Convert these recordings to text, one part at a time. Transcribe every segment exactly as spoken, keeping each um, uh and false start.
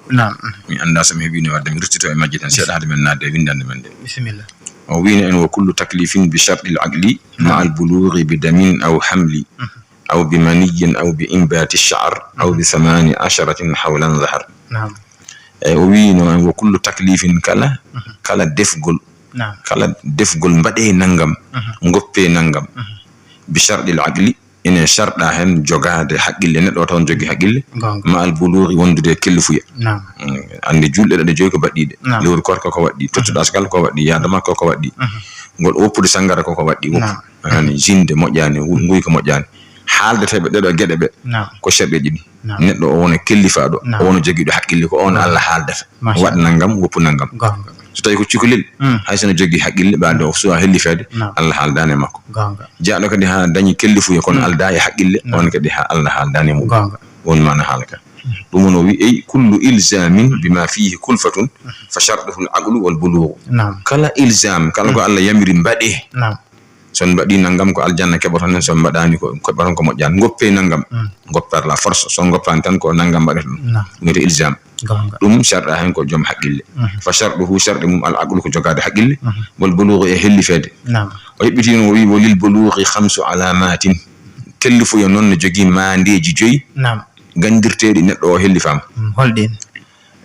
Naam. Mi anndaa so mi heɓiino wadde mi ruttitoo e majje tan seeɗa hade men naatde e winndannde men nde. Bisimilla. O wiino en, "Wa kullu taklifin bi shartil aqli ma al bulughi bi damin aw hamli, aw bi maniyyin aw bi inbati sha'r, aw bi thamani asharatin hawlan zahar." Naam. E o wiino en, "Wa kullu taklifin," kala, kala defgol, Naam. kala defgol mbaɗee nanngam, ngoppee nanngam, bi shartil aqli, ene sharɗa heen jogaade haqqille, neɗɗo o taw ne jogii haqqille, Goonga. ma al bulughi, wondude e kellifuya. Naam. Mm, anndi juulɗe ɗe joyi ko baɗɗiiɗe. Naam. Lewru koorka ko waɗɗii, tottuɗo asgal ko waɗɗii, yaada makko ko waɗɗii. Ngol woppude sanngara ko ko waɗɗii, woppu. Naam. Ani, jinde moƴƴaani, wu-, nguyka moƴƴaani. Haaldeteeɓe ɗeɗo geɗe ɓe, Naam. ko sharɗe ɗiɗi. Naam. Neɗɗo o wona kellifaaɗo, Naam. o wona jogiiɗo haqqille, ko on Naam. Allah haaldata. Masha Waɗ Allah. nanngam, woppu nanngam. Goonga. So tawi ko cukalel, Mm. hay so no jogii haqqille, ɓaade o suwa hellifeede, Naam. Allah haaldaani e makko. Goonga. Jaaɗo kadi haa dañi kellifuya, kono Mm. aldaa e haqqille, Naam. on kadi haa Allah haaldaani e muɗum. Goonga. Woni maana haala ka. Ɗum woni o wi'i, "Ey, kullu ilzamin bima fihi kulfatun, fa shartuhu al aqlu wal bulughu." Naam. Kala ilzam, kala ko Mm. Allah yamiri mbaɗee. Naam. So on mbaɗii nanngam ko aljanna keɓoton heen, so on mbaɗaani ko keɓoton ko moƴƴaani. Ngoppee nanngam. Mm. Ngoppar la force, so on ngoppaani tan ko nanngam mbaɗeten. Naam. Ɗum wiyetee ilzam. Goonga. Ɗum sharɗa heen ko joom haqqille. Mhm. Fa sharɗuhu, sharɗi mum, al aqlu ko jogaade haqqille. Mhm. Wal bulughu e hellifeede. Naam. O heɓɓitii no o wi'i, "Wa lil bulughi khamsu alamatin." Kellifuya noon ne jogii maandeeji joyi. Naam. Ganndirteeɗi neɗɗo o hellifaama. Mm, holɗin?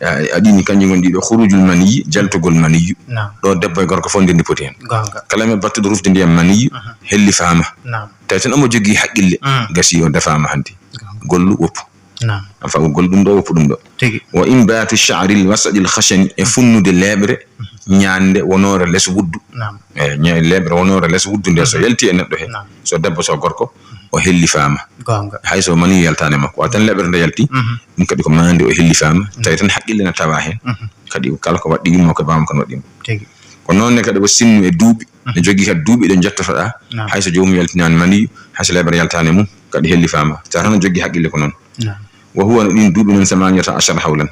A, a ɗini kanji ngoni ɗiɗo, khurujul maniyyi, jaltugol maniyyu. Naam. Ɗo debbo e gorko fof ndenndi poti heen. Goonga. Kala men battuɗo rufde ndiyam maniyyu, Mhm. hellifaama. Naam. Tawi tan omo jogii haqqille, Mm. gasi o defaama hanti. Goonga. Gollu woppu. Naam. Enfin, o gollu ɗum ɗo, woppu ɗum ɗo. Tigi. Wa inbatu sha'ril wasaɗil khashani, e funnude leeɓre, Mhm. ñaande wonoore les wuddu. Naam. E, ña-, leeɓre wonoore les wuddu nde so Mhm. yalti e neɗɗo he. Naam. So debbo, so gorko, o hellifaama. Goonga. Hay so mani yaltaani e makko. Wa tan leɓere nde yalti, Mhm. ɗum kadi ko maande o hellifaama. Mhm. Tawi tan haqqille na tawa heen. Mhm. Kadi kala ko waɗɗi yumma ko baama kan waɗɗi mo. Tigi. Ko noon ne kadi o sinnu e duuɓi. Mhm. Ne jogii kadi duuɓi ɗe njottotoɗaa. Naam. Hay so joomum yaltinaani maniyu, hay so leɓere yaltaani e mum, kadi hellifaama. Tawa tan o jogii haqqille ko noon. Naam. Wa huwa no ɗin duuɓi noon samaniyata ashara hawlan.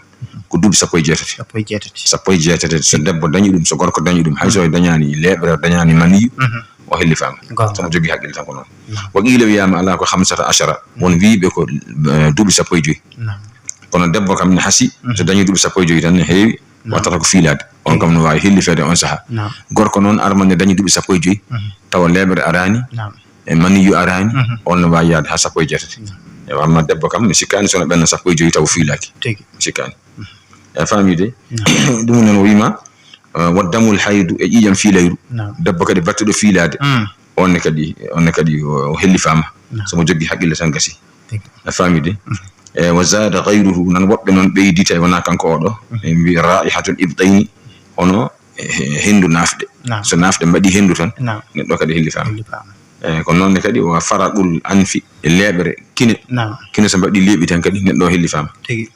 Ko duuɓi sappo e jeetati. Sappo e jeetati. Sappo e jeetati. So debbo dañi ɗum, so gorko dañi ɗum, hay so o dañaani leeɓre, o dañaani maniyu, Mhm. o hellifaama. Goonga. Tan o jogii haqqille tan ko noon. Naam. Wa qiila wiyaama alaa ko khamsata ashara. Won wiiɓe ko, eh, duuɓi sappo e joyi. Naam. Kono debbo kam ne hasi, Mhm. so dañi duuɓi sappo e joyi tan ne heewi, Naam. wattata ko fiilaade. On kam no waawi hellifeede on saha. Naam. Gorko noon armande dañi duuɓi sappo e joyi, Mhm. tawa leeɓere araani, Naam. e maniyu araani, Mhm. on no waawi yaade haa sappo e jeetati. Naam. Ewa, amma debbo kam, mi sikkaani so no ɓenna sappo e joyi tawa fiilaaki. Tigi. Mi sikkaani. Mhm. E faamii de? Naam. Ɗum noon o wiima, eh, wa damul haydu e ƴiiƴam fiilayru. Naam. Debbo kadi battuɗo fiilaade. Mm. On ne kadi, on ne kadi o, o hellifaama. Naam. So mo joggi haqqille tan gasi. Tigi. A faamii de? Mhm. E wa zaada ghayruhu, nan woɓɓe noon ɓeydi tawi wonaa kanko oo ɗoo. Mhm. Ɓe mbi'i raihatul ibtayni, hono he-, he-, henndu naafde. Naam. So naafde mbaɗi henndu tan, Naam. neɗɗo kadi hellifaama. Hellifaama. E, ko noon ne kadi wa faraqul anfi, e leeɓre kine. Naam. Kine so mbaɗi leeɓi tan kadi neɗɗo o hellifaama. Tigi.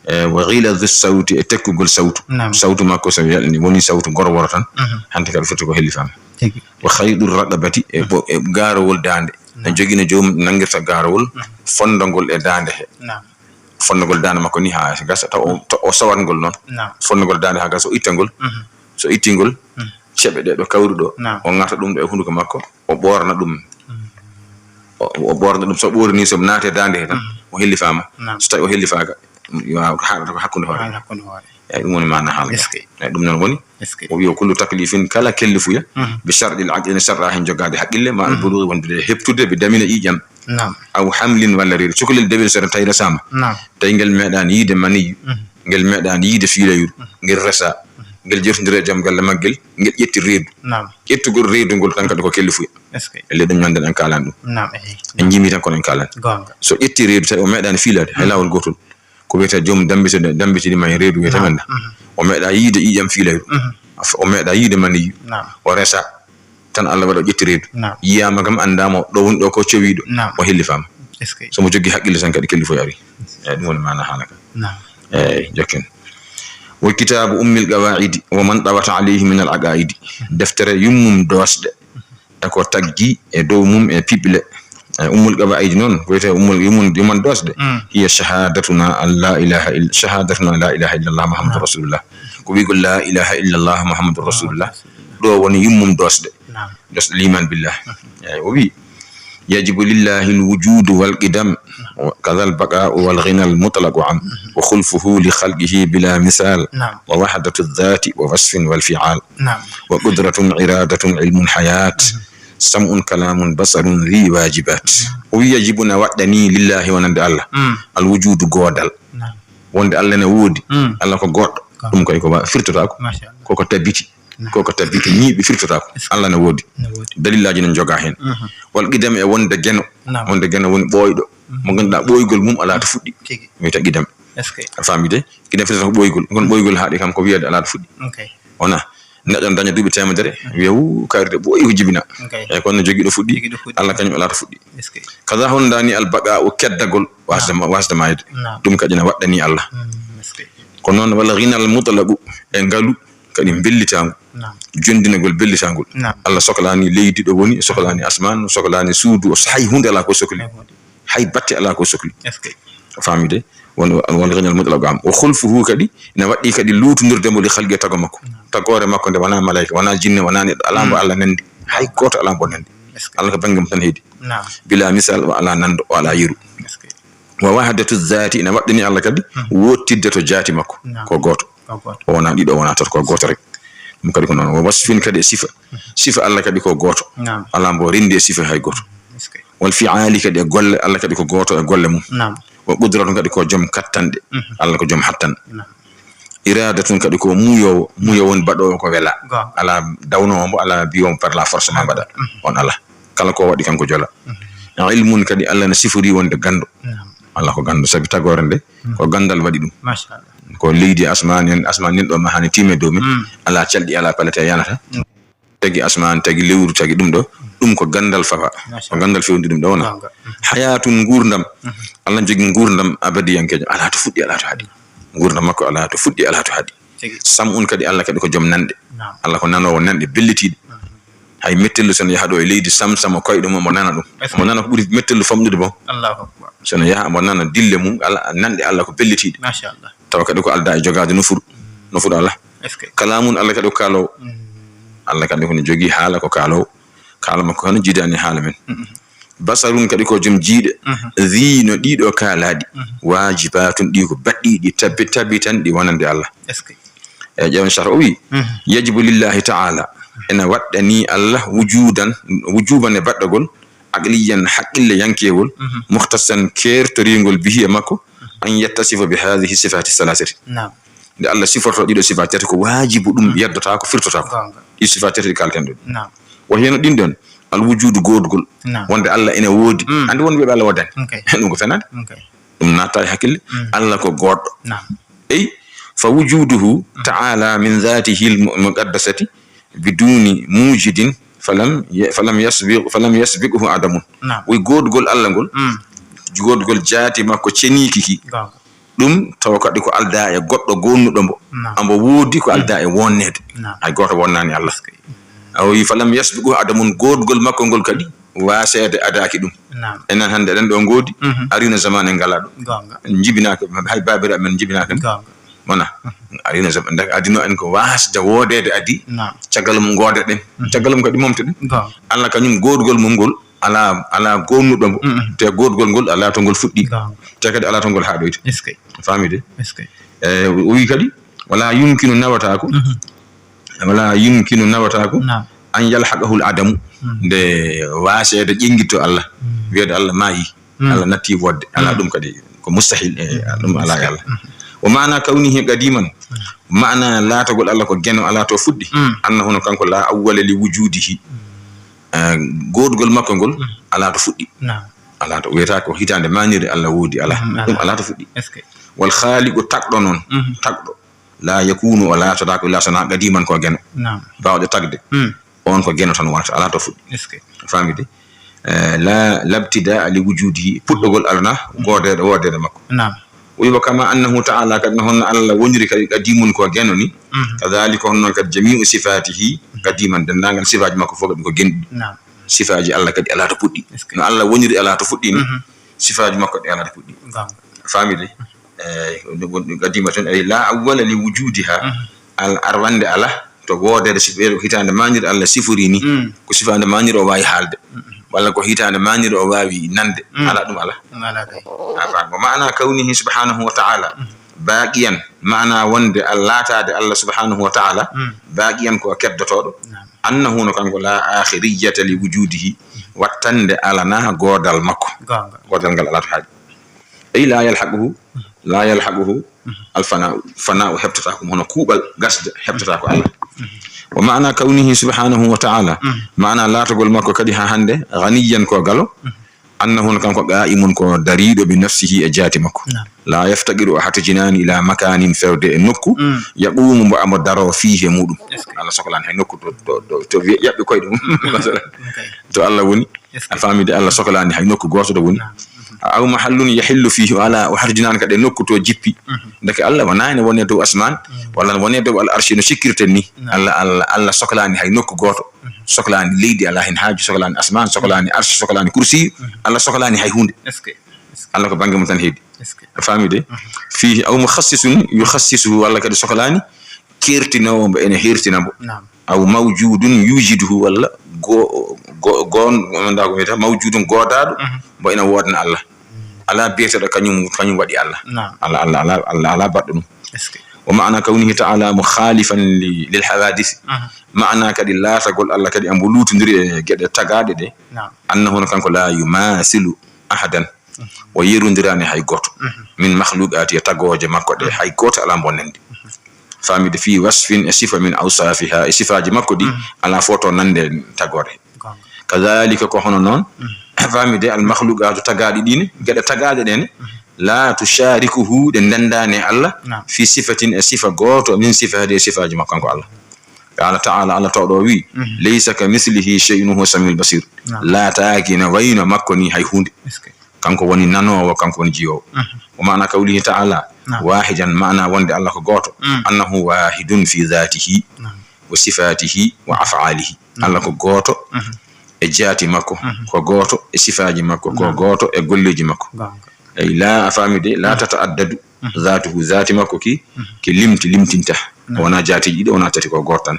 E, wa ghiladu sawti, e tekkugol sawtu. Naam. Sawtu makko so yalni, woni sawtu gorworo tan, Mhm. hannde kadi foti ko hellifaama. Tigi. Wa khaydu raqabati, e bo-, e gaarowol daande. Naam. En jogino joom nanngirta gaarowol, Mhm. fondagol e daande he. Naam. Fondagol daande makko ni haa gasa, taw o, to o sawatngol noon. Naam. Fondagol daande haa gasa, o ittangol. Mhm. So ittingol, Mhm. ceɓe ɗe ɗo kawri ɗo, Naam. o ŋarta ɗum ɗo e hunnduko makko, o ɓoorna ɗum. Mhm. O, o ɓoorna ɗum, so ɓoorni, so naate daande he tan, Mhm. o hellifaama. Naam. So tawi o hellifaaka, yo haɗata ko hakkunde hoore. Haɗata hakkunde hoore. Eyi, ɗum woni maana haala ka. Eskey. Eyi, ɗum noon woni, Eskey. o wi'i, "Kullu taklifin, kala kellifuya, Mhm. bi sharɗil aqli, ne sharɗa heen jogaade haqqille, ma al Mhm. bulughi, wondude e heɓtude, bi damina ƴiiƴam, Naam. aw hamlin walla reedu." Cukalel dewel so tawi resaama, Naam. tawi ngel meeɗaani yiide maniyu, Mhm. ngel meeɗaani yiide fiilayru, Mhm. ngel resa, Mhm. ngel jertondira e joom galle maggel, ngel ƴetti reedu. Naam. Ƴettugol reedu ngol tan kadi ko kellifuya. Eskey. Elde ɗum ñande en kaalan ɗum. Naam, eyi. En njimi tan kono en kaalan. Goonga. So ƴetti reedu tawi o meeɗaani fiilaade, hay Mhm. laawol gootol. Ko wiyetee joom dambito, dambitini ma e reedu wiyetee Naam. men na. Mhm. O meeɗaa yiide ƴiiƴam fiilayru. Mhm. O meeɗaa yiide maniyu. Naam. O resa. Tan Allah waɗa o ƴetti reedu. Naam. Yiyaama kam anndaama ɗo woni ɗo ko cowiiɗo. Naam. O hellifaama. Eskey. So mo joggi haqqille tan kadi kellifuya ari. Eyi, ɗum woni maana haala ka. Naam. Eyi, jokken. Wa kitaabu ummil qawaa'idi wa man tawat alayhi min al aqaa'idi. Deftere yummum doosɗe. E ko taggi e dow mum e piɓle. E ummul qawaa'idi noon, ko wiyetee ummul yummum, yummum doosɗe. Mm. Hiya shahadatuna an la ilaha illa, shahadatuna la ilaha illallah Muhammadur Naam. Rasulullah. Ko wi'gol la ilaha illallah Muhammadur Rasulullah. Ɗo woni yummum doosɗe. Naam. Doosɗe liimaan billah. Mhm. Eyi, o wi'i, "Yajibu lillahi al-wujudu wal qidam." Naam. كذا البقاء والغنى المطلق عم، وخلفه لخلقه بلا مثال، نعم. ووحدة الذات ووصف والفعال، نعم. وقدرة إرادة علم حياة، سمع كلام بصر ذي واجبات. O wi'i, yajibu na waɗɗani lillahi wonande Allah, Mm. al wujudu goodal. Naam. Wonde Allah ne woodi, Mm. Allah ko goɗɗo. Ko. Ɗum kay ko wa-, firtotaako. Machallah. Koko tabiti. Naam. Koko tabiti, ñiiɓi firtotaako. Est-ce que Allah ne woodi. Ne woodi. Dalilaaji ne jogaa heen. Mhm. Wal qidam e wonde geno. Naam. Wonde geno woni ɓooyɗo. Mhm. Mo ngannduɗaa ɓooygol mum alaa to fuɗɗi. Tigi. Wiyata qidam. Est-ce que? A faami de? Qidam firtotaako ɓooygol. Kono ɓooygol haaɗi kam ko wiyeede alaa to fuɗɗi. Ok. Wona. Neɗɗo ne daña duuɓi teemedere, wiya, "Wuu, kayru de ɓooyi ko jibina." Ok. Eyi, kono jogiiɗo fuɗɗi, Jogiiɗo fuɗɗi. Allah kañum alaa to fuɗɗi. Est-ce que? Kaza hondaani al baqaa'u keddagol, wasde Naam. ma-, wasde maayde. Naam. Ɗum kadi ne waɗɗani Allah. Mm, est-ce que? Ko noon wala ghinal mutlaqu e ngalu kadi bellitaangu. Naam. Jondinagol bellitaangol. Naam. Allah soklaani leydi ɗo woni, soklaani asmaan, soklaani suudu, o hay huunde alaa ko sokli. Hay huunde. Hay batte alaa ko sokli. Est-ce que? A faami de? Won, won ghinal mutlaq am. Wa khulfuhu kadi, ina waɗɗii kadi luutondirde mo li khalqi e tago makko. Naam. Tagoore makko nde wonaa malaa'ika, wonaa jinne, wonaa neɗɗo, alaa mbo Mm. Allah nanndi. Hay gooto alaa mbo nanndi. Est-ce que? Allah ko bannge mum tan heedi. Naam. Bila misal, o alaa nanndo, o alaa yeru. Est-ce que? Wa wahdatu dhati, ina waɗɗini Allah kadi, Mm. wottidde to jaati makko. Naam. Ko gooto. Ko gooto. O wonaa ɗiɗo, o wonaa tato, ko gooto rek. Ɗum kadi ko noon. Wa wasfin kadi e sifa. Sifa Allah kadi ko gooto. Naam. Alaa mbo renndi e sifa hay gooto. Est-ce que? Wal fi'aali kadi e golle, Allah kadi ko gooto e golle mum. Naam. Wa qudratun kadi ko joom kattanɗe. Mhm. Allah ko joom hattan. Naam. Iraadatun kadi ko muuyoowo, muuyoowo woni baɗoowo ko welaa. Goonga. Alaa dawnoowo mbo, alaa biyoowo mbo par la force ma mbaɗa. Mhm. On alaa. Kala ko waɗi kanko jola. Mhm. Ilmun kadi Allah ne sifori wonde ganndo. Naam. Allah ko ganndo, sabi tagoore nde, Mhm. ko ganndal waɗi ɗum. Machallah. Ko leydi e asmaan en, asmaan en ɗo ma hani tiime dow men. Mm. Alaa calɗi, alaa palette yanata. Mm. Tagi asmaan, tagi lewru, tagi ɗum ɗo. Ɗum ko ganndal fawa. Machallah. Ko ganndal fewndi ɗum ɗo wona. Goonga. Mhm. Hayatun nguurndam. Mhm. Allah jogi nguurndam abadiyankeejo. Alaa to fuɗɗi, alaa to haaɗi. Nguurndam makko alaa to fuɗɗi, alaa to haaɗi. Tigi. Sam'un kadi Allah kadi ko joom nanɗe. Naam. Allah ko nanoowo nanɗe bellitiiɗe. Mhm. Hay mettellu so no yaha ɗo e leydi sam sam o koyɗe mum omo nana ɗum. Est-ce que? Omo nana ko ɓuri mettellu famɗude bon. Allahu akbar. So no yaha omo nana dille mum, ala, nanɗe Allah ko bellitiiɗe. Machallah. Tawa kadi ko aldaa e jogaade nofuru, nofuru Allah. Est-ce que? Kalaamun Allah kadi ko kaaloowo. Mm. Allah kadi ko no jogii haala ko kaaloowo. Kaala makko hono jiidaani e haala men. Mm-mm. Basarun kadi ko joom jiiɗe. Mhm. Dhi no ɗiɗo kaalaaɗi. Mhm. Waajibaatun ɗi ko baɗɗiiɗi tabi-, tabitanɗi wonande Allah. Est-ce que? E ƴeewen sharh o wi, Mhm. yajibu lillahi ta'ala. Ena waɗɗani Allah wujudan, wujuban e baɗɗagol, aqliyan haqqille yankeewol, Mhm. mukhtasan keertoriingol bihi e makko, an yattasifa bi hadhihi sifati salasati. Naam. Nde Allah siforto ɗiɗo sifa tati ko waajibu ɗum Mm. yeddotaako, firtotaako. Goonga. Ɗi sifa tati ɗi kalten ɗum. Naam. Wa hiya no ɗin ɗon, al wujudu goodgol. Naam. Wonde Allah ene woodi. Mm. Andi won wi'uɓe Allah woodani. Ok. Ɗum ko fenaande. Ok. Ɗum naata e hakkille. Mm. Allah ko goodɗo. Naam. Ey, fa wujuduhu Mm. ta'ala min dhatihi al mu-, muqaddasati biduni mujidin falam ya-, falam yasbiq, falam yasbiqhu adamun. Naam. Wi goodgol Allah ngol. Mm. Goodgol jaati makko ceniiki ki. Goonga. Ɗum tawa kadi ko aldaa e goɗɗo goonnuɗo mbo. Naam. Ambo woodi ko Mm. aldaa e wonneede. Naam. Hay gooto wonnaani Allah. Est-ce que? A o wi, "Falam yasbiqhu adamun," goodgol makko ngol kadi waaseede adaaki ɗum. Naam. Enen hannde eɗen ɗo ngoodi, Mhm. ariino zaman en ngalaa ɗum. Goonga. En njibinaaka, hay baabiraaɓe men njibinaaka en. Goonga. Wona, Mhm. ariino zaman, nde adino en ko waasde woodeede adi, Naam. caggal mum ngoodeɗen. Mhm. Caggal mum kadi momteɗen. Goonga. Allah kañum goodgol mum ngol, alaa, alaa goonnuɗo mbo. Mm-mm. Te goodgol ngol alaa to ngol fuɗɗi. Goonga. Te kadi alaa to ngol haaɗoyta. Est-ce que? Faami de? Est-ce que? E, o wi kadi, "Wala yumkinu nawataako." Mhm. "Wala yumkinu nawataako." Naam. "An yalhaqahul adamu." Mm. Nde waaseede ƴeŋngitto Allah. Mm. Wiyeede Allah maayi. Mm. Allah natti woodde. Alaa Mm. ɗum kadi. Ko mustahil. E, Mm. ɗum alaa e Allah. Mm. Wa maana kawnihi qadiman. Mm. Maana laatagol Allah ko geno alaa to fuɗɗi. Mm. Annahu no kanko la awwala li wujudihi. Mm. Eh, goodgol makko ngol Mm. alaa to fuɗɗi. Naam. Alaa to, wiyata ko hitaande maanirde Allah woodi, alaa. Mm, alaa. Ɗum alaa to fuɗɗi. Est-ce que? Wal khaaliqu, tagɗo noon, Mhm. tagɗo. La yakunu, o laatotaako illa so na qadiman ko geno. Naam. Baawɗo tagde. Mm. On ko geno tan wonata, alaa to fuɗɗi. Est-ce que? Faami de? Eh, la, labtidaa li wujudihi, puɗɗogol alana, Mm. goodeede, woodeede makko. Naam. O wi, "Wa kama annahu ta'ala," kadi no honno Allah woniri kadi qadimun ko geno ni, Mhm. kadhalika honno kadi jami'u sifatihi qadiman, denndaangal sifaaji makko fof kadi ko genɗi. Naam. Sifaaji Allah kadi alaa to puɗɗi. Est-ce que? No Allah woniri alaa to fuɗɗi ni, Mhm. sifaaji makko ɗi alaa to puɗɗi. Goonga. Faami de? Eh, ko ɗum woni qadimatun, ay la awwala li wujudiha, Mhm. al arwande alaa, to woodeede sif-, hitaande maanirde Allah sifori ni, Mm. ko sifaande maanirde o waawi haalde. Mm. Walla ko hitaande maanirde o waawi nande. Mm. Alaa ɗum alaa. Ɗum alaa kay. A faami. Wa maana kawnihi subhanahu wa ta'ala Mm. baaqiyan, maana wonde Al-, laataade Allah subhanahu wa ta'ala Mm. baaqiyan ko keddotooɗo. Naam. Annahu no kanko la aakhiriyyata li wujudihi, wattande alanaa goodal makko. Goonga. Goodal ngal alaa to haaji. Ay la yalhaquhu, la yalhaquhu al fana'u. Fana'u heɓtataa ko mo, hono kuuɓal gasde heɓtataa ko Allah. Wa maana kawnihi subhanahu wa ta'ala, Mm. maana laatagol makko kadi haa hannde, ghaniyyan ko galo, Mm. annahu no kanko qa'imun ko dariiɗo bi nafsihi e jaati makko. Naam. La yaftaqiru o hatojinaani ila makanin fewde e nokku, Mm. yaqumu mbo amo daro fiihi e muɗum. Est-ce que Allah soklaani hay nokku to, to, to, to wiye ƴaɓɓe koyɗe mum. Masalan. Ok. To Allah woni, Est-ce que a faami de, Allah soklaani hay nokku gooto to woni. Naam. Aw mahallun yahillu fiihi, o alaa, o hatojinaani kadi e nokku to jippi. Mhm. Ndeke Allah wonaa ene woni e dow asmaan, Mm. walla woni e dow al arshi no sikkirten ni. Naam. Allah, Allah, Allah soklaani hay nokku gooto. Mhm. Soklaani leydi, alaa hen haaju, soklaani asmaan, soklaani arshi, soklaani kursi. Mhm. Allah soklaani hay huunde. Est-ce que, est-ce que. Allah ko bannge mum tan heedi. Est-ce que. A faami de? Mhm. Fiihi aw mukhassisun yukhassisuhu, Allah kadi soklaani keertinoowo mbo ene heertina mbo. Naam. Aw mawjudun yujiduhu, walla go-, go-, gon-, ndaa ko wiyata mawjudun, goodaaɗo, Mhm. mbo ena woodana Allah. Mm. Alaa biyeteeɗo kañum, kañum waɗi Allah. Naam. Allah, Allah, Allah, Allah, alaa baɗɗo ɗum. Est-ce que. Wa maana kawnihi ta'ala mukhalifan li, lil hawadith. Mhm. Maana kadi laatagol Allah kadi ambo luutondiri e geɗe tagaaɗe ɗe. Naam. Annahu no kanko la yumathilu ahadan. Mhm. O yerondiraani hay gooto. Mhm. Min makhluqaati e tagooje makko ɗe, Mhm. hay gooto alaa mbo nandi. Mhm. Faamide fii wasfin e sifa min awsaafiha e sifaaji makko ɗi, Mhm. alaa fof to nande tagoore. Goonga. Kadhalika ko hono noon, Mhm. faamide al makhluqaatu tagaaɗi ɗi ne, geɗe tagaaɗe ɗe ne, Mhm. la tusharikuhu ɗe ndendaani e Allah, Naam. fii sifatin e sifa gooto min sifaaji e sifaaji makko kanko Allah. Qala ta'ala, Allah tawɗo o wi'i, Mhm. laysa ka mislihi shay'un wa huwa samiul basir. Naam. Laataaki no wayno makko ni hay huunde. Est-ce que. Kanko woni nanoowo, kanko woni jiyoowo. Mhm. Wa maana kawlihi ta'ala, Naam. wahidan, maana wonde Allah ko gooto. Mm. Annahu wahidun fi dhatihi Naam. wa sifatihi wa af'alihi. Naam. Allah ko gooto Mhm. e jaati makko, Mhm. ko gooto e sifaaji makko, ko Naam. gooto e golleeji makko. Goonga. Ey, la, a faami de, la Mhm. tata'addadu Mhm. dhatuhu, zaati makko ki, Mhm. ki limti, limtinta. Naam. Wonaa jaatiji ɗiɗi, wonaa tati, ko gooto tan.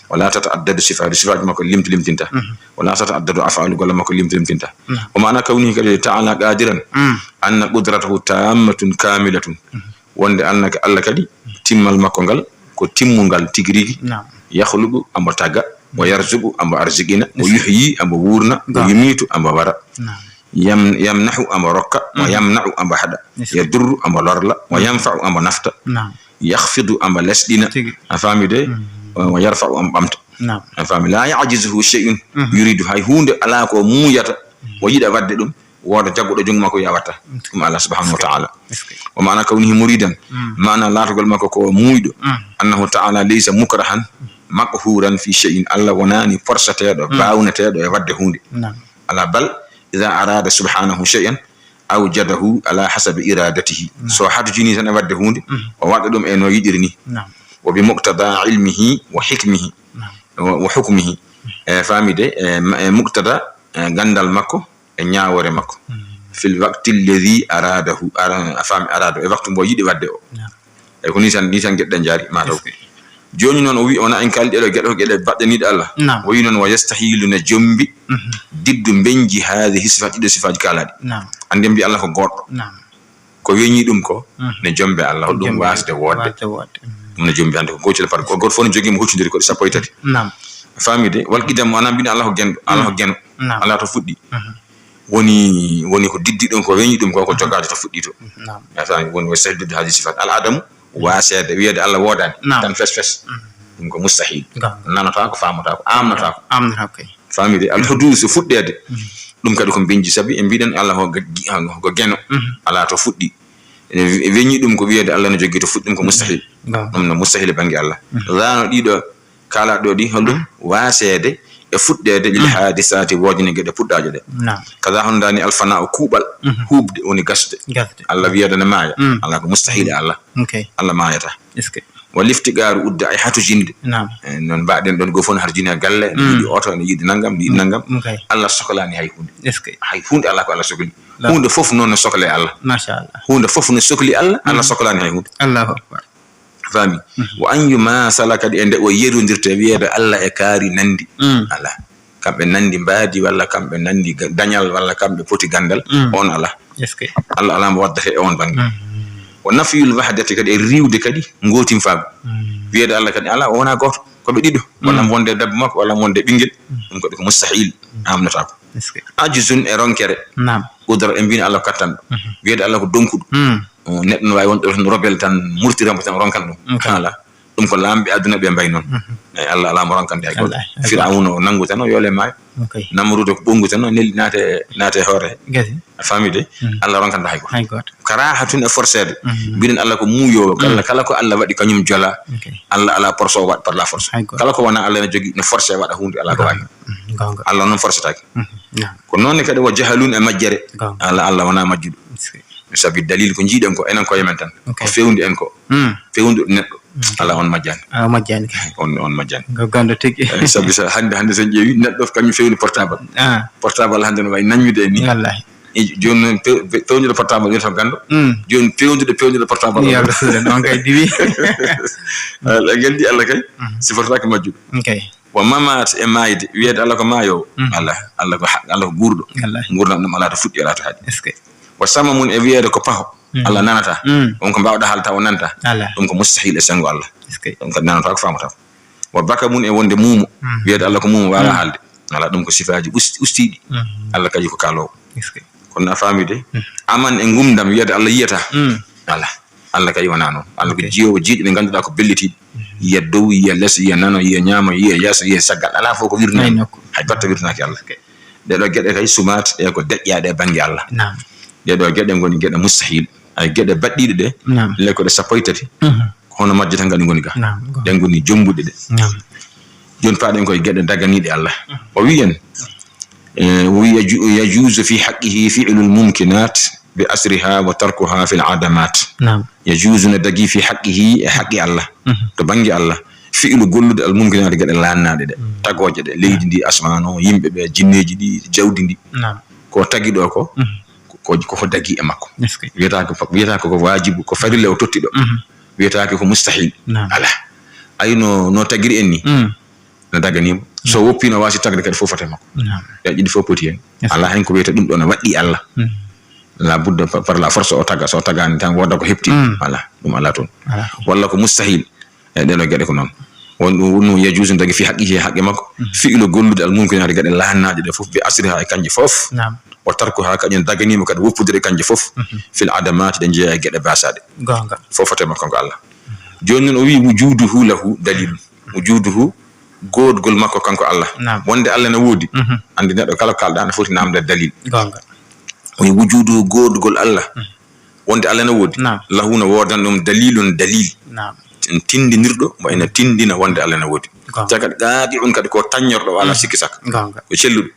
Wala tata'addadu sifatu, sifaaji makko limti limtinta. Mhm. Wala tata'addadu af'alu, golle makko limti limtinta. Naam. Wa maana kawnihi kadi ta'ala qadiran, Mm. anna qudratahu tammatun kamilatun. Mhm. Wonde Allah, Allah kadi, timmal makko ngal ko timmungal tigi rigi. Naam. Yakhluqu, ambo taga, wa yarzuqu, ambo arziqina, wa Yes. yuhyi, ambo wurna, wa Naam. yumitu, ambo wara. Naam. Yam-, yamnahu, ambo rokka, wa Mhm. yamna'u, ambo haɗa. Yes. Yadurru, ambo lorla, wa Mhm. yanfa'u, ambo nafta. Naam. Yakhfidu, ambo lesɗina. Tigi. A faami de? Mhm. Wa yarfa'u, ambo ɓamta. Naam. A faami? La ya'jizuhu shay'un Mhm. yuridu. Hay huunde alaa ko muuyata, Mhm. o yiɗa waɗde ɗum, wooda jagguɗo junngo makko wi'a watta. Mhm. Ɗum Allah subhanahu wa ta'ala. Est-ce que. Wa maana kawnihi muridan, Mhm. maana laatagol makko ko muuyɗo. Mhm. Annahu ta'ala laysa mukrahan, maqhuran fi shay'in. Allah wonaani forsateeɗo, Mhm. baawneteeɗo e waɗde huunde. Naam. Alaa, bal idha arada subhanahu shay'an, awjadahu ala hasabi iradatihi. Naam. So hatojini tan e waɗde huunde, Mhm. o waɗa ɗum e no yiɗiri ni. Naam. Wa bi muqtada ilmihi wa hikmihi. Naam. Wa, wa hukmihi. E faami de, e ma-, e muqtada, e ganndal makko, e ñaawoore makko. Mhm. Fil waqti alladhi aradahu, ara-, a faami, arada, e waktu mbo yiɗi waɗde o. Naam. E ko ni tan, ni tan geɗe ɗe njaari, ma taw. Est-ce que. Jooni noon o wi, wona en kaldi ɗo geɗe, geɗe baɗɗaniiɗe Allah. Naam. O wi noon, wa yastahilu ne jombi, Mhm. diddu mbenji hadhihi sifat, ɗiɗo sifaaji kaalaaɗi. Naam. Anndi en mbi Allah ko goɗɗo. Naam. Ko weñi ɗum ko, Mhm. ne jombe Allah, ko ɗum Jombe. Waasde woodde. Waasde woodde. Mhm. Ɗum ne jombi hannde ko gootel par, ko gooto fof ne jogii mo huccondiri ko sappo e tati. Naam. Faami de, wal qidam, wona mbiɗen Allah ko genɗo, Allah ko Mm. geno. Naam. Allah to fuɗɗi. Mhm. Woni, woni ko diddi ɗum, ko weñi ɗum ko, ko jogaajo to fuɗɗi to. Naam. A faami, woni o sahdu haaji sifat. Al adamu, waaseede, wiyeede Allah woodaani, Naam. tan fes fes. Mhm. Ɗum ko mustahil. Naam. Nanotaako, faamotaako, amnotaako. Amnotaako kay. Faami de, al huduusu, fuɗɗeede. Mhm. Ɗum kadi ko mbenji, sabi en mbiɗen Allah ko g-, ko geno. Mhm. Alaa to fuɗɗi. Ene we-, weñi ɗum ko wiyeede Allah no jogii to fuɗɗi, ɗum ko mustahil. Naam. Ɗum no mustahil e bannge Allah. Mhm. Laano ɗiɗo kaalaaɗo ɗi, holɗum? Waaseede e fuɗɗeede lil Mhm. haadisaati, woodani geɗe puɗɗaaje ɗe. Naam. Kaza hono dani al fana'u, kuuɓal, Mhm. huuɓde, woni gasde. Gasde. Allah wiyeede ne maaya. Mm. Allah ko mustahil e Allah. Ok. Allah maayata. Est-ce que? Wal iftiqaaru, udda ay hatojinde. Naam. Eh, non mbaɗen ɗon goo fof no hatojini e galle, no Mm. yiɗi oto, no yiɗi nangam, no yiɗi Mm. nangam. Ok. Allah soklaani hay huunde. Est-ce que? Hay huunde alaa ko Allah sokli. Naam. Huunde fof noon no sokle Allah. Machallah. Huunde fof no sokli Allah, Allah Mm. soklaani hay huunde. Allahu akbar. Faami? Mhm. Wa an yumasala, kadi e nde o yerondirta, wiyeede Alla e kaari nandi. Mm. Alaa. Kamɓe nandi mbaadi, walla kamɓe nandi ga-, dañal, walla kamɓe poti ganndal, Mm. on alaa. Est-ce que? Alla alaa mo waddata e on bannge. Mm. Wa nafyul wahdati, kadi e riiwde kadi ngootinfaagu. Mm. Wiyeede Alla kadi alaa, o wonaa gooto. Ko ɓe ɗiɗo. Walla Mm. mo wonde debbo makko, walla mo wonde ɓinngel. Mm. Ɗum kadi ko mustahil. Mm. Amnotaako. Est-ce que? Ajzun, e ronkere. Naam. Qudra, ɓe mbiyna Alla ko kattanɗo. Mhm. Wiyeede Alla ko donkuɗo. Mm. O, neɗɗo no waawi wonde ɗo tan rebel tan, murtira mo tan, ronkan ɗum. Ok. Alaa. Ɗum ko laamɓe aduna ɓe mbayi noon. Mhm. Eyi, Alla alaa mo ronkande hay gooto. Wallaahi, hay gooto. Firawuna o nanngu tan o yoole maayo. Ok. Namruuda ko ɓonngu tan o neli naate, naate hoore. Gasi. A faami de? Mhm. Alla ronkanta hay gooto. Hay gooto. Karahatun, e forceede. Mhm. Mbiɗen Alla ko muuyoowo. Kala, Mhm. kala ko Alla waɗi kañum jola. Ok. Alla alaa force o waɗa par la force. Hay gooto. Kala ko wonaa Alla ene jogii no force waɗa huunde alaa ko waawi. Mhm. Goonga. Alla noon forcetaake. Mhm. Naam. Ko noon ne kadi wa jahalun, e majjere. Goonga. Alla, Alla wonaa majjuɗo. Est-ce que? Sabi dalil ko njiiɗen ko enen koye men tan. Ok. Ko fewndi en ko. Mm. Fewndo neɗɗo. Mm. Alaa, on majjaani. Ah, majjaani kay. On, on majjaani. Ko goonga tigi. Eh, sabi sa hannde, hannde so en ƴeewi neɗɗo kañum fewndi portable. Ah. Portable hannde no wayi naññude en ni. Wallaahi. E jooni noon pew-, pe-, pewndude portable wiyata ko ganndo. Mm. Jooni pewndude, pewndude portable. Yo Alla suuɗan, on kay diwi. Alaa, ngel di Alla kay. Mhm. Sifortaake majjuɗo. Ok. Wa mamaat, e maayde, wiyeede Alla ko maayoowo. Mm. Alaa, Alla ko haq-, Alla ko guurɗo. Wallaahi. Nguurndam ɗum alaa to fuɗɗi, alaa to haaɗi. Est-ce que? Wa samamun, e wiyeede ko paho. Mm. Alla nanata. Mm. On ko mbaawɗaa haalde tawa o nanata. Alaa. Ɗum ko mustahil e senngo Alla. Est-ce que? Ɗum kadi nanata ko faamata ko. Wa bakamun, e wonde muumo. Mm. Wiyeede Alla ko muumo, waawaa Mm. haalde. Alaa, ɗum ko sifaaji ust-, ustiiɗi. Mm. Alla kadi ko kaaloowo. Est-ce que? Kono a faami de? Mm. Aman, e ngumndam, wiyeede Alla yiyataa. Mm. Alaa. Alla kadi wonaa noon. Alla ko Ok. jiyoowo jiyɗi ɗi ngannduɗaa ko bellitiiɗi. Mm. Yiya dow, yiya les, yiya nano, yiya ñaamo, yiya yeeso, yiya caggal. Alaa fof ko wirnaa. Hay nokku. Hay batta wirnaaki Alla. Ok. Ɗee ɗoo geɗe kay sumaat, e ko deƴƴaaɗe e bannge Alla. Naam. Ɗee ɗoo geɗe ngoni geɗe mustahil. Ay geɗe baɗɗiiɗe ɗe, Naam. le ko ɗe sappo e tati. Mhm. Ko hono majje tan kadi ngoni ga. Naam, goonga. Ɗen ngoni jombuɗe ɗe. Naam. Jooni paaɗen koye geɗe daganiiɗe Alla. Mhm. O wi'i en, eh, o wi'i yaju-, yajuuzu fi haqqihi fi'lul mumkinaat bi asriha wa tarkuha fil adamat. Naam. Yajuuzu, no dagii, fi haqqihi, e haqqi Alla. Mhm. To bannge Alla. Fi'lu, gollude, al mumkinaat, geɗe laannaaɗe ɗe. Mhm. Tagooje ɗe, leydi ndi, asmaan o, yimɓe ɓe, jinneeji ɗi, jawdi ndi. Naam. Ko tagi ɗo ko, Mhm. ko, ko, ko dagii e makko. Est-ce que? Wiyataake fa-, wiyataake ko waajibu, ko farilla o totti ɗo. Mhm. Wiyataake ko mustahil. Naam. Alaa. Ay no, no tagiri en ni. Mm. No daganii mo. So Naam. woppii no waasi tagde kadi fof fota e makko. Naam. Ɗe ɗiɗi fof poti heen. Yes. Alaa heen ko wiyata ɗum ɗo no waɗɗii Alla. Mm. La budda pa-, par la force o taga, so o tagaani tan wooda ko heɓti. Mm. Alaa, ɗum alaa toon. Alaa. Walla ko mustahil. E ɗee ɗoo geɗe ko noon. Won ɗum, won ɗum yajuuzu no dagii fi haqqihi, e haqqe makko. Mm. Fi'lu, gollude, al mumkinaati, geɗe laannaaɗe ɗe fof, bi asriha, e kanje fof. Naam. Wa tarkuha, kañum daganii mo kadi woppude ɗe kanje fof. Mhm. Fil adamaati, ɗe jeyaa e geɗe baasaaɗe. Goonga. Fof fota e makko ko Alla. Jooni noon o wi'i, wujuduhu lahu dalil. Wujuduhu, goodgol makko kanko Alla. Naam. Wonde Alla ne woodi. Mhm. Anndi neɗɗo kala ko kaalɗaa ne foti naamde dalil. Goonga. O wi'i, wujuduhu, goodgol Alla. Mhm. Wonde Alla ne woodi. Naam. Lahu, no woodan ɗum dalilun, dalil. Naam. Tindinirɗo, mo ene tindina wonde Alla ne woodi. Goonga. Tawi kadi qaati'un, kadi ko tanñorɗo, o alaa Mhm. sikki sakka. Goonga. Ko celluɗo.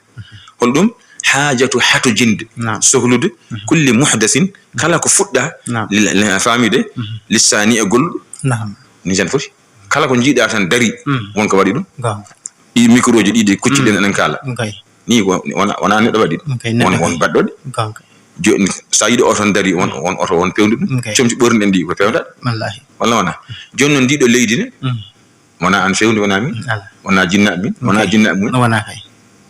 Hol ɗum? Haajatu, hatojinde, Naam. sohlude, Mhm. kulli muhdasin, kala ko fuɗɗaa, Naam. lil-, lil-, a faami de, Mhm. lissaani e golluɗo. Naam. Ni tan foti. Kala ko njiiɗaa tan darii, Mm. won ko waɗi ɗum. Goonga. Ɗi microji ɗiɗi kuccuɗen Mm. eɗen kaala. Goonga. Ni ko, wona, wona neɗɗo waɗi ɗum. Goonga, neɗɗo Won, won waɗi. baɗɗo ɗi. Goonga. Jooni, so a yiɗi oto on darii, won, won oto, won pewndu ɗum. Goonga. Comci ɓorniɗen ɗi ko pewnda. Wallaahi. Walla wona? Jooni noon, ndiɗo leydi ne, Mm. Wonaa an fewndi, wonaa min, Alaa. wonaa jinnaaɓe min, wonaa Alaa. jinnaaɓe mun. Wonaa kay.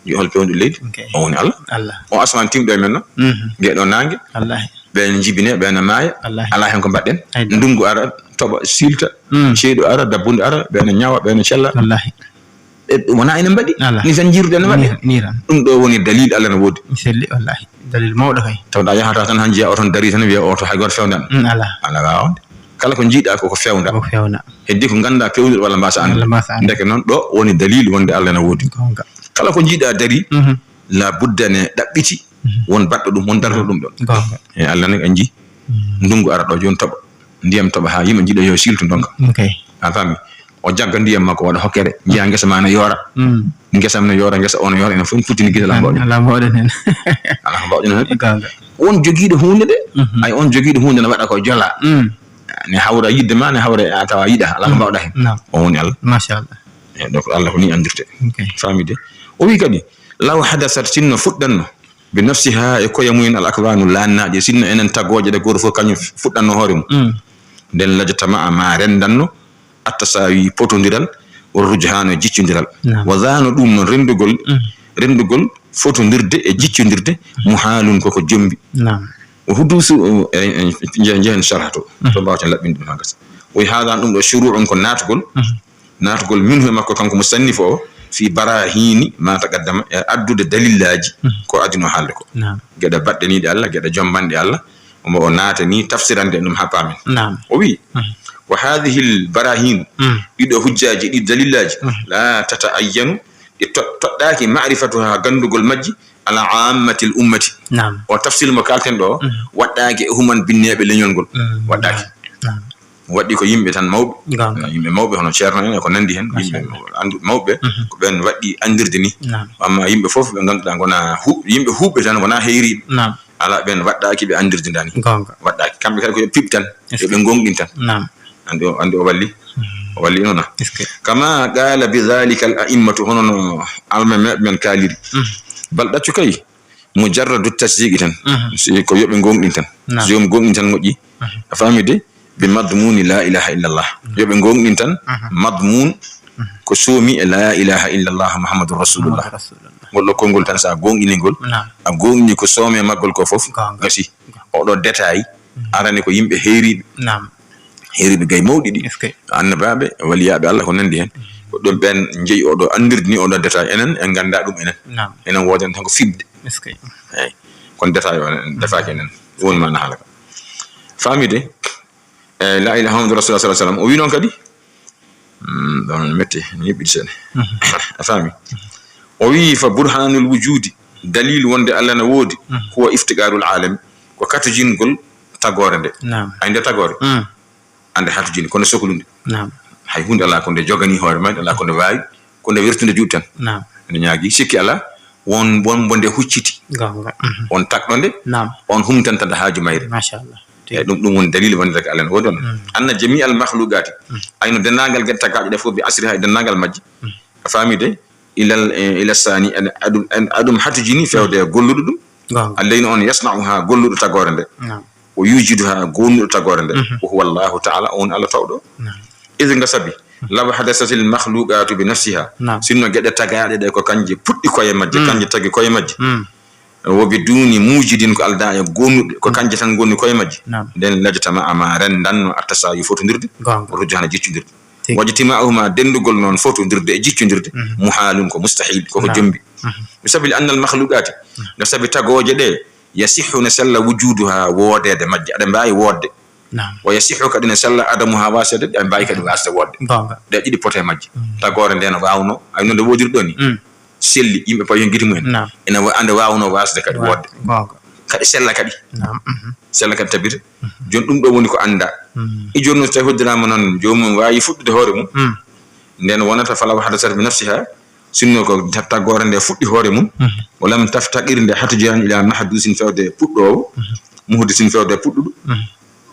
Yo hol pewndu leydi? Ok. O woni Alla. Alla. O asmaan timɗo e men no. Mhm. Ngeɗo naange. Wallaahi. Ɓe ne njibine, ɓe ne maaya. Wallaahi. Alaa hen ko mbaɗɗen. Hay dara. Ndungu ara, toɓa, siilta. Mm. Ceyɗo ara, dabbunde ara, ɓe ne ñawa, ɓe ne cella. Wallaahi. E, wonaa enen mbaɗi. Alaa. Ni tan jiiruɗen no waɗde. Ni, ni tan. Ɗum ɗo woni dalil Alla no woodi. Mi selli, wallaahi. Dalil mawɗo kay. Tawɗa yahata tan han njiya oto darii tan wiya oto hay gooto fewndan. Mm, alaa. Alaa waawde. Kala ko njiiɗaa ko ko fewnda. Ko fewnda. Heddi ko nganndaa pewnir walla mbaasa anndude. Walla mbaasa anndude. Ndeke noon ɗo woni dalil wonde Alla ene woodi. Goonga. Kala ko njiiɗaa darii, Mhm. la budda ne ɗaɓɓiti Mhm. won baɗɗo ɗum, won darɗo ɗum ɗon. Goonga. E Alla ne anji. Mhm. Ndungu ara ɗo jooni toɓa. Ndiyam toɓa haa yimɓe njiɗa yo siiltu ndonka. Ok. A faami? O jagga ndiyam makko waɗa hokkere. Njiya ngesa ma ne yoora. Mm. Ngesa am ne yoora, ngesa on yoora, enen fof en futtini gite ala mbawɗen. Ala mbawɗen hen. Ala ko mbawɗen hen. Goonga. Won jogiiɗo huunde de. Mhm. Ay on jogiiɗo huunde ne waɗa ko jola. Mm. Ne hawra yidde ma, ne hawra a tawa yiɗa, ala ko Mm. mbawɗa hen. Naam. O woni Alla. Machallah. E donc Alla ko ni anndirte. Ok. Faamide. O wi kadi, law hadasat, sinno fuɗɗanno, bi nafsiha, e koye mumen, al akwanu, laannaaɗe, sinno enen tagooje ɗe gooto fof kañum fuɗɗanno hoore mum. Mm. Nden lajtama'a ma renndanno, attasaawi potondiral, wa rujhaanu e jiccondiral. Naam. Wa zaano ɗum non renndugol, Mhm. renndugol fotondirde e jiccondirde, muhaalun koko jombi. Naam. Wa huduusu, eh, eh, nje-, njehen sharha to. Mhm. To mbaawaten laɓɓinde ɗum haa gasa. Wa haadha ɗum ɗo shuruu'un ko naatugol. Mhm. Naatugol minhu e makko kanko musannif o, fi barahiini ma taqaddama, e addude dalillaaji Mhm. ko adino haalde ko. Naam. Geɗe baɗɗaniiɗe Allah, geɗe jombanɗe Allah, omo o naatani tafsirande ɗum haa paamen. Naam. O wi'i, Mhm. wa haadihil barahiinu, Mhm. ɗiɗo hujjaaji, ɗi dalillaaji, Mhm. laa tata'ayyanu, ɗi to-, toɗɗaaki ma'rifatuha, ganndugol majji, ala aammatil ummati. Naam. O tafsir mo kaalten ɗo, Mhm. waɗɗaaki e human binneeɓe leñol ngol. Mhm. Waɗɗaaki. Naam. Waɗɗi ko yimɓe tan mawɓe. Goonga. Yimɓe mawɓe hono ceerno en e ko nanndi hen. Yimɓe Machallah. Andu mawɓe, Mhm. ko ɓen waɗɗi anndirde ni. Naam. Amma yimɓe fof ɓe ngannduɗaa ngona hu-, yimɓe huuɓɓe tan wona heyriiɓe. Naam. Alaa ɓen waɗɗaaki ɓe anndirde ndaa ni. Goonga. Waɗɗaaki. Kamɓe kadi ko yo piɓ tan, Est-ce yo ɓe que gonɗin tan. Naam. Anndi o, anndi o walli? Mhm. O walli noon. Est-ce que Kama qaala bi dhalika al a'immatu, hono no almameeɓe men kaaliri. Mhm. Bal ɗaccu kay, mujarradu tasdiqi tan. Mhm. Si ko yo ɓe gonɗin tan. Naam. Si yo ɓe gonɗin tan moƴƴi. Mhm. A faami de? Bi madmuni la ilaha illallah. Mhm. Yo ɓe gonɗin tan. Mhm. Madmun Mhm. ko soomi e la ilaha illallah Muhammadur Rasulullah. Muhammadur Rasulullah. Ngol ɗo konngol tan, so a gonɗini ngol, Naam. a gonɗini ko soome maggol ko fof, Goonga. gasi. Oɗo détail, Mhm. arani ko yimɓe heyriiɓe. Naam. Heyriiɓe gay mawɗi ɗi. Est-ce que? Annabaaɓe, waliyaaɓe Allah, ko nanndi hen. Mhm. Ko ɗum ɓen njeyi oɗo anndirde ni, oɗo détail. Enen, en nganndaa ɗum enen. Naam. Enen wooden tan ko fiɓde. Est-ce que? Eey. Kono détail o, en defaaki enen. Ɗum woni maana haala ka. Faamide? Eh, la ilaha Muhammadu Rasulullah sallallahu alaihi wasallam. O wi noon kadi, mm, ɗon metti, mi yiɓɓiti seeɗa. Mhm. A faami? O wi, fa burhanul wujudi, dalil wonde Allah na woodi, Mhm. huwa iftiqarul alami, ko katojingol tagoore nde. Naam. Ay nde tagoore? Mm. Ande hatojini, kono soklunde. Naam. Hay hunde alaa ko nde jogani hoore mayde, alaa ko nde waawi, ko nde wertunde juuɗe tan. Naam. Ene ñaagi, sikki alaa, won, won mbo nde hucciti. Goonga. Mhm. Won takɗo nde, Naam. on humtanta nde haaju mayre. Machallah. Eey, ɗum, ɗum woni dalil wonde ko Alla ne woodi on. Mm. Anna jami al makhluqaati. Mm. Ayno denndaangal geɗe tagaaɗe ɗe fof, bi asriha e denndaangal majje. Mm. A faami de? Ilal, eh, ila saani, en, aɗum, en, aɗum hatujini fewde e golluɗo ɗum. Goonga. Alleyno on yasna'uha, golluɗo tagoore nde. Naam. O yujiduha, gonnuɗo tagoore nde. Mhm. Wa huwa Allahu ta'ala, on Alla tawɗo. Naam. Idh nga sabi, law hadasatil makhluqatu bi nafsiha. Naam. Sinno geɗe tagaaɗe ɗe ko kanje puɗɗi koye majje, Mm. kanje tagi koye majje. Mm. Wa biduni mujidin, ko aldaa e gonnuɗe, ko Mm. kanje tan gonni koye majje. Naam. Nden lajtama'a ma renndanno attasawi fotondirde, Goonga. rujhana jiccondirde. Tigi. Wajtima'uhuma denndugol noon fotondirde e jiccondirde, Mhm. muhaalun ko mustahil, koko Naam. jombi. Mhm. Mi sabi li annal makhluqati, Mm. nga sabi tagooje ɗe, yasihhu ne sella wujuduha woodeede majje, aɗe mbaawi woodde. Naam. Wa yasihhu kadi ne sella adamuha waasede, aɗe mbaawi kadi waasde woodde. Goonga. Ɗe ɗiɗi pote majje. Mm. Tagoore nde no waawno, ay no nde woodiri ɗo ni. Mm. Selli, yimɓe pawi hen gite mumen. Naam. Ene wa-, ande waawno waasde kadi Wa-, woodde. Goonga. Kadi sella kadi. Naam. Mhm. Sella kadi tabita. Mhm. Jooni ɗum ɗo woni ko annda. Mm. E jooni no so tawi hoddiraama noon, joomum waawi fuɗɗude hoore mum. Mm. Nden wonata falaw hadasat bi nafsiha, sinno ko ta-, taggoore nde fuɗɗi hoore mum. Mhm. Wa lam taftaqir nde hatujaani ila mahdusin fewde puɗɗoowo, Mhm. muhdisin fewde puɗɗuɗo. Mhm.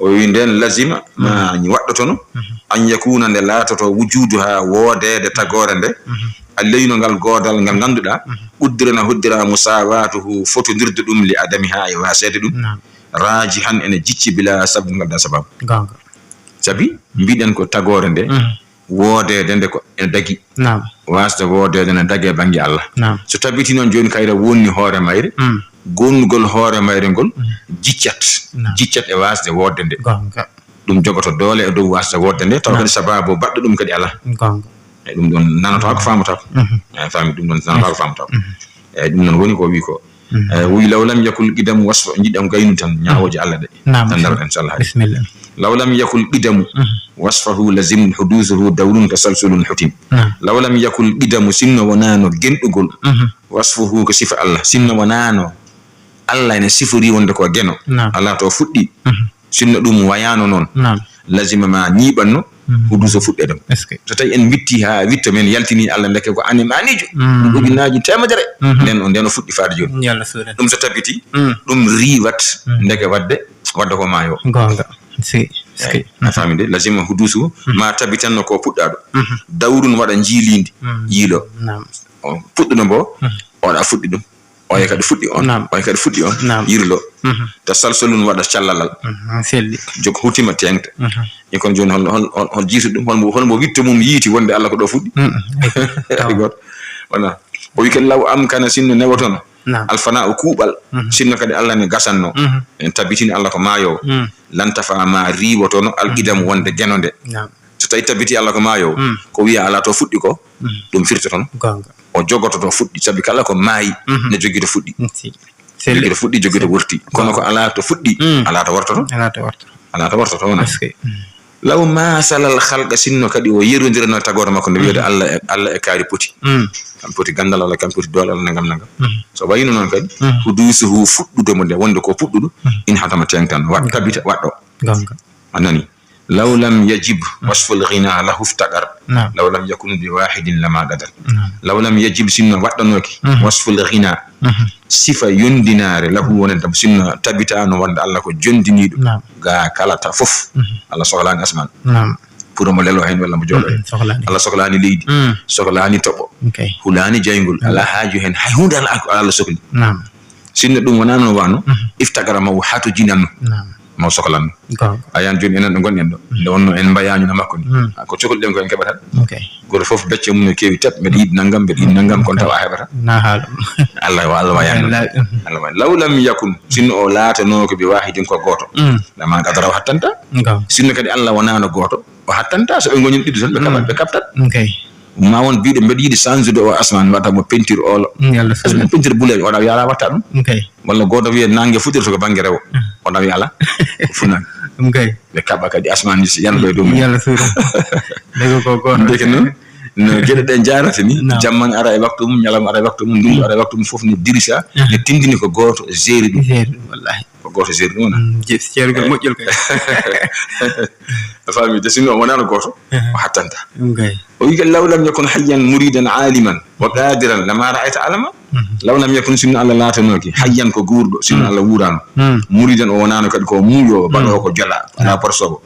O wi nden lazima ma Mhm. waɗɗotono, Mhm. an yakuna nde laatoto wujuduha woodeede taggoore nde, Mhm. alleyno ngal goodal ngal ngannduɗaa, Mhm. quddira na hoddira musawatuhu fotondirde ɗum li adamiha e waaseede ɗum, Naam. rajihan ene jicci bila sababin ngal da sababu. Goonga. Sabi mbiɗen ko tagoore nde, Mhm. woodeede nde ko ene dagi. Naam. Waasde woodeede ne dagi e bannge Allah. Naam. So tabitii noon jooni kayre wonni hoore mayre, Mm. gonnugol hoore mayre ngol Mm. jiccat. Naam. Jiccat e waasde woodde nde. Goonga. Ɗum jogoto doole e dow waasde woodde nde, tawa Naam. kadi sabaabu baɗɗo ɗum kadi alaa. Goonga. E ɗum ɗon nanata ko faamata ko. Mhm. E faami ɗum ɗon nanata ko faamata ko. Mhm. E ɗum noon woni ko wi ko. Mhm. E wi law lam yakul qidam wasfa, jiɗɗam gaynu tan ñaawooje Allah ɗe. Naam. Tan ndaroɗen, inchallah. Bismillah. Law lam yakul qidamu Mhm. wasfahu lazim hudusuhu dawrun tasalsulun hutim. Naam. Law lam yakul qidamu, sinno wonaano genɗugol, Mhm. wasfuhu ko sifa Allah, sinno wonaano Allah ene sifori wonde ko geno, Naam. alaa to fuɗɗi. Mhm. Sinno ɗum wayaano noon, Naam. lazima ma ñiiɓanno Mhm. huduso fuɗɗeede mo. Est-ce que? So tawi en witti haa witto men yaltini Allah ndeke ko animaniijo, Mhm. ɗum ujunnaaji teemedere, Mhm. nden o, nden o fuɗɗi faade jooni. Yalla suuɗe. Ɗum so tabitii, Mm. ɗum riiwat Mhm. ndeke waɗde, waɗde ko maayo. Goonga. Si, si. Eey, a faami de, lazima hudusu, Mhm. ma tabitanno ko puɗɗaaɗo. Mhm. Dawrun waɗa njiiliindi, Mhm. yiilo. Naam. O puɗɗuɗo mbo, Mhm. o waɗa fuɗɗi ɗum. Oya kadi fuɗɗi on. Naam. Oya kadi fuɗɗi on. Naam. Yirlo. Mhm. Tasalsulun waɗa callalal. Mhm. Selli. Jok hutima teŋta. Mhm. E kono jooni hol, hol, hol, hol jiitu ɗum, hol mo, hol mo witto mum yiiti wonde Allah ko ɗo fuɗɗi? Mhm. Ay, taw. Hay gooto. Wona. O wi kadi law amkana sinno newotono. Naam. Alfana o kuuɓal. Mhm. Sinno kadi Allah ne gasanno. Mhm. En tabitini Allah ko maayoowo. Mhm. Lantafa ma riiwotono alqidam wonde geno nde. Naam. So tawi tabiti Allah ko maayoowo, Mm. ko wiya alaa to fuɗɗi ko, Mm. ɗum firtotono. Goonga. O jogoto to fuɗɗi, sabi kala ko maayi, Mhm. ne jogii to fuɗɗi. Mm, si. Jogii to fuɗɗi, jogii to worti. Kono ko alaa to fuɗɗi, Mm. alaa to wortoto. Alaa to wortoto. Alaa to wortoto, wona. Est-ce que? Mm. Law ma salal khalqa, sinno kadi o yerondirano tagore makko nde wiyde Mm. Allah e, Allah e kaari poti. Mm. Kam poti ganndal Allah, kam poti doole Allah, nangam, nangam. Mm. So wayno noon kadi, Mm. hudusuhu fuɗɗude mo nde, wonde ko puɗɗuɗo, Mm. in hatama teŋtan, waɗ-, tabita, waɗɗo. Goonga. A nani? Law lam yajib wasful ghina lahu iftaqar. Naam. Law lam yakun bi wahidin lama qadar. Naam. Law lam yajib, sinno waɗɗanooki Mhm. wasful ghina, Mhm. sifa yondinaare lahu wonande mo, sinno tabitaano wonde Allah ko jondiniiɗo. Naam. Ga kala ta fof. Mhm. Allah sohlaani asmaan. Naam. Pour mo lelo heen walla mo jooɗo heen. Mhm, sohlaani. Allah sohlaani leydi. Mm. Sohlaani toɓo. Ok. Hulaani jayngol. Mm. Alaa haaju heen. Hay huunde Allah, Allah sohli. Naam. Sinno ɗum wonaa noon wano, Mhm. iftaqara ma o hatojinanno. Naam. Ma o soklanno. Goonga. A yan jooni enen ɗo ngonɗen ɗo. Mm. Nde wonno en mbayaani no makko ni. Mm. Ko cohluɗen ko en keɓata. Ok. Gooto fof becce mum no keewi tet, mbeɗa yiɗi nanngam, mbeɗa yiɗi nanngam, kono tawa a heɓata. Na haala ɗum. Allah wa-, Allah wa yanno. Wallahi. Allah wa-, law lam yakun, sinno o laatanoo ko bi wahidin ko gooto. Mm. Lama qadara o hattanta. Goonga. Sinno kadi Allah wonaano gooto, o hattanta. So ɓe ngonii ɗiɗo tan, ɓe kaɓat, Mm. ɓe kaɓtat. Ok. Ma won biiɗo, mbeɗa yiɗi sansude o asmaan, waɗa mo peinture olo. Mm, yalla Asmaan, peinture buleejo, waɗa wiya alaa, watta ɗum. Ok. Walla gooto wiya naange fuɗirta ko bannge rewo. Mm. Waɗa wiya alaa. Funan. Ok. Ɓe kaɓa kadi asmaan ni si yanɗo e dow mum. Yalla suuɗa. Ndeke ko gooto. Ndeke noon, no geɗe ɗen jaarata ni, Naam. jamma ara e waktu mum, ñalawma ara e waktu mum, ndunngu ara e waktu mum, fof ni dirisa, Mhm. ne tindini ko gooto, jeeri ɗum. Jeeri ɗum, wallahi. Ko gooto jeeri ɗum wona. Mm, je-, ceergol Eh. moƴƴol kay. A faami, de sinno o wonaano gooto, Mhm. o hattanta. Ɗum kay. O wi kadi, "Law lam yakun hayyan muridan aliman wa qadiran lama ra'ayta alama." Mhm. Law lam yakun, sinno Allah laatanooki, hayyan ko guurɗo, sinno Mm. Allah wuuraano. Mm. Muridan, o wonaano kadi ko muuyo, Mm. baɗoowo ko jola, alaa Mm. porsowo.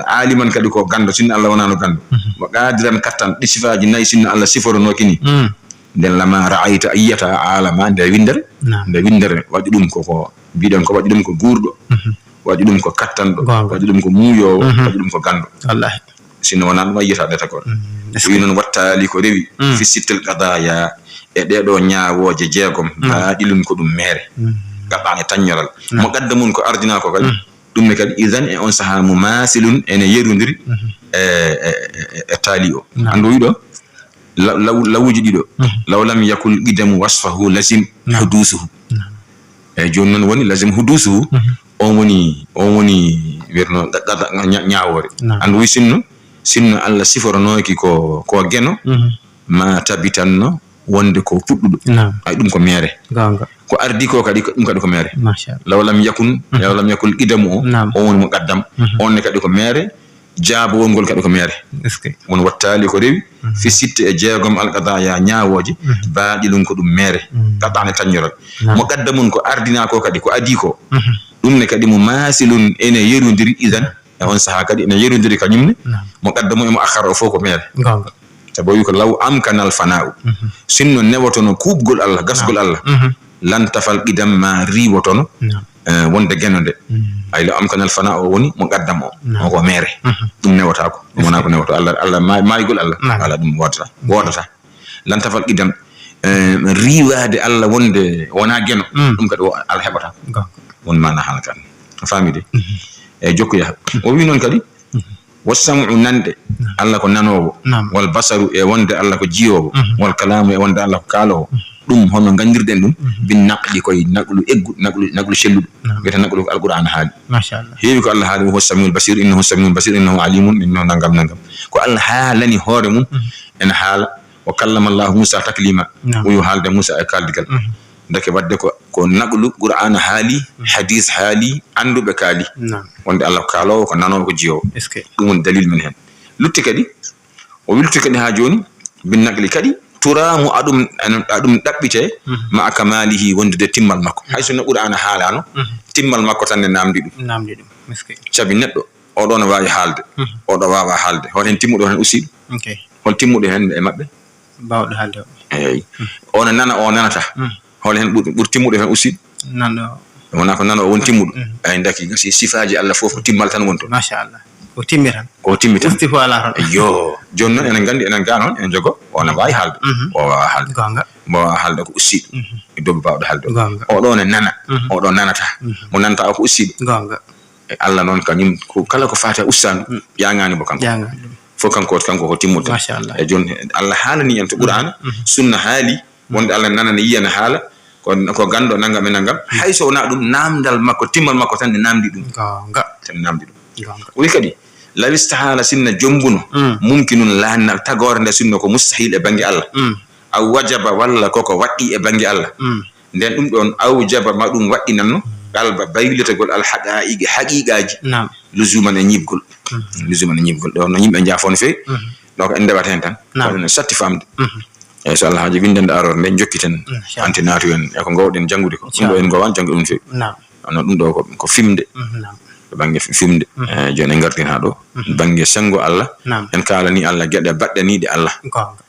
Aliman kadi ko ganndo, sinno Allah wonaano ganndo. Mhm. Wa qadiran, kattan, ɗi sifaaji nayi, sinno Allah siforonooki ni. Mm. Nden lama ra'ayta, a yiyata alama, nde winndere. Naam. Nde winndere, waɗi ɗum ko, ko mbiɗen ko waɗi ɗum ko guurɗo, Mhm. waɗi ɗum ko kattanɗo, Goonga. waɗi ɗum ko muuyoowo, Mhm. waɗi ɗum ko ganndo. Wallahi. Sinno wonaa ɗum a yiyata nde tagore. Mm, est-ce Ko que wi noon wattaali ko rewi, Mm. fi sittil qadaya, e ɗee ɗoo ñaawooje jeegom, Mm. baaɗilun ko ɗum meere. Mm. Gaɓaane taññoral. Naam. Mo qaddamun ko ardinaa ko kadi, Mm. ɗum ne kadi, idan e on sahaa, mumaasilun ene yerondiri Mhm. e, e, e, e taali o. Naam. Anndu o wi ɗo, la-, law-, lawuuji ɗiɗo. Mhm. Law lam yakul qidamu wasfahu lazim Naam. hudusuhu. Naam. Eyi, jooni noon woni lazim hudusuhu. Mhm. On woni, on woni wiyeteno ga-, ga-, ga-, ña-, ñaawoore. Naam. Anndu wi sinno, sinno Allah siforonooki ko, ko geno, Mhm. ma tabitanno wonde ko puɗɗuɗo. Naam. Ay, ɗum ko meere. Goonga. Ko ardi ko kadi, ko, ɗum kadi ko meere. Machallah. Law lam yakun, Mhm. law lam yakul qidamu o, Naam. o woni muqaddam. Mhm. On ne kadi ko meere, jaabowol ngol kadi ko meere. Est-ce que? Won wattaali ko rewi, Mhm. fi sitte e jeegom alqadaya ñaawooje, Mhm. baaɗilun ko ɗum meere. Mhm. Qat'an e taññoral. Naam. Muqaddamun ko ardinaa ko kadi, ko adii ko. Mhm. Ɗum ne kadi mumaasilun ene yerondiri idan, e on sahaa kadi ene yerondiri kañum ne. Naam. Muqaddamu e muakhar o fof ko meere. Goonga. Sabu o wi ko law amkanal fana'u. Mhm. Sinno newotono kuuɓgol Allah, gasgol Naam. Allah. Mhm. Lantafal qidam ma riiwotono, Naam. eh, wonde geno nde. Mm. Ay, law amkanal fana'u o woni muqaddam o. Naam. O ko meere. Mhm. Ɗum newotaako. Ɗum wonaa ko newoto. Allah, Allah, maay-, maayugol Allah. Naam. Allah ɗum woodata. Woodata. Lantafal qidam, eh, riiwaade Allah wonde wonaa geno. Mm. Ɗum kadi o Allah heɓata. Goonga. Won maana haala kan. A faami de? Mhm. Eyi, jokku yaha. O wi noon kadi, Mhm. "Wassam'u nanɗe, Naam. Allah ko nanoowo, Naam. wal basaru e wonde Allah ko jiyoowo, Mhm. wal kalaamu e wonde Allah ko kaaloowo." Mhm. Ɗum hono nganndirɗen ɗum, Mhm. bin naqli koye naqlu eggu, naqlu, naqlu celluɗo. Naam. Wiyata naqlu ko Alqur'aana haali. Machallah. Heewi ko Allah haali, "Wa huwa samiul basir, innahu samiul basir, innahu alimun, innahu nangam nangam." Ko Allah haalani hoore mum, Mhm. ene haala, "Wa kallama Allahu Musa taklima." Naam. O yo haalde Musa e kaaldigal. Mhm. Ndeke waɗde ko, ko naqlu Qur'aana haali, Mhm. hadis haali, annduɓe kaali. Naam. Wonde Allah ko kaaloowo, ko nanoowo, ko jiyoowo. Est-ce que? Ɗum woni dalil men heen. Lutti kadi, o wilti kadi haa jooni, bin naqli kadi, turaamu aɗum, aɗum ɗaɓɓitee, Mhm. ma'a kamaalihi, wondude timmal makko. Hay so no Qur'aana haalaano, Mhm. timmal makko tan ne naamndi ɗum. Naamndi ɗum. Est-ce que? Sabi neɗɗo, oɗo no waawi haalde, Mhm. oɗo waawaa haalde. Hol heen timmuɗo, hol heen usiiɗo? Ok. Hol timmuɗo heen e maɓɓe? Baawɗo haalde o. Eey. Mhm. O no nana, o nanata. Mhm. Hol hen ɓur-, ɓur timmuɗo hen ustiiɗo? Nanɗo. Wonaa ko nanɗo o woni timmuɗo. Mhm. Ay, ndaki, gasi, sifaaji Allah fof ko timmal tan woni toon. Machallah. Ko timmi tan. Ko timmi tan. Usti fof alaa toon. Yo. Jooni noon, enen nganndi, enen gaa noon, enen jogo, o na waawi haalde. Mhm. O waawaa haalde. Goonga. Mo waawaa haalde ko ustiiɗo. Mhm. E dow baawɗo haalde o. Goonga. O ɗoo ne nana. Mhm. O ɗoo nanata. Mhm. Mo nanata o ko ustiiɗo. Goonga. E Allah noon kañum, ko kala ko faati e ustaandu, Mm. ƴaŋaani mo kanko. Ƴaŋaani ɗum. Fof kanko, kanko ko timmude. Machallah. E jooni, Allah haalani en to Qur'aana, Mhm. sunna haali, wonde Allah nana ne yiya ne haala, ko, ko ganndo nanngam e nanngam. Hay so wonaa ɗum, naamndal makko, timmal makko tan ne naamndi ɗum. Goonga. Tan naamndi ɗum. Goonga. O wi kadi, law istahaala, sinno jombuno, Mm. mumkinun, laanna, tagoore nde sunno ko mustahil e bannge Allah. Mm. Aw wajaba, walla koko waɗɗii e bannge Allah. Mm. Nden ɗum ɗon awjaba, ma ɗum waɗɗinanno, qalba, baylitagol, al haqaa'iqi, haqiiqaaji, Naam. luzuman e ñiiɓgol. Mhm. Luzuman e ñiiɓgol. Ɗo no yimɓe njaafoo no feewi. Mhm. Ɗo ko en ndewata hen tan. Naam. Kono no satti famde. Mhm. Eyi, so Allah haaji, winndannde aroore nde jokkiten. Inchallah. Hanti naatu en e ko ngoowɗen janngude ko. Ɗum ɗo en Inchallah. Ngoowaa janngude ɗum feewi. Naam. Kono ɗum ɗo ko, ko fimde. Mhm, naam. To bannge fi-, fimde. Mhm. Eh, jooni en ngartin haa ɗo. Mhm. Bannge senngo Allah. Naam. En kaalani Allah geɗe baɗɗaniiɗe Allah. Goonga.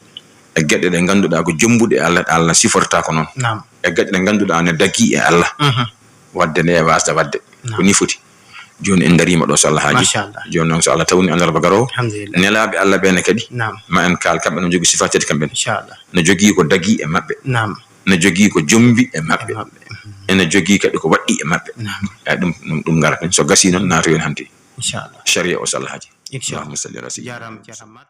E geɗe ɗe ngannduɗaa ko jombuɗe e Allah, ɗe Allah sifortaako noon. Naam. E geɗe ɗe ngannduɗaa ne dagii e Allah. Mhm. Waɗde nde e waasde waɗde. Naam. Ko nii foti. Jooni en ndariima ɗo, so Allah haaji. Machallah. Jooni noon, so Allah tawni alarba garoowo, Alhamdulillah. Nelaaɓe Allah ɓe ne kadi, Naam. ma en kaal kamɓe no jogii sifaaji tati kamɓe ne. Inchallah. No jogii ko dagii e maɓɓe. Naam. No jogii ko jombi e maɓɓe. E maɓɓe. Mhm. Ene jogii kadi ko waɗɗii e maɓɓe. Naam. Eyi, ɗum, ɗum, ɗum ngaraten. So gasii noon, naatoyen hanti. Inchallah. Sariya o, so Allah haaji. Inchallah. Allahumma salli ala sayyidina Jaaraama, jaaraama.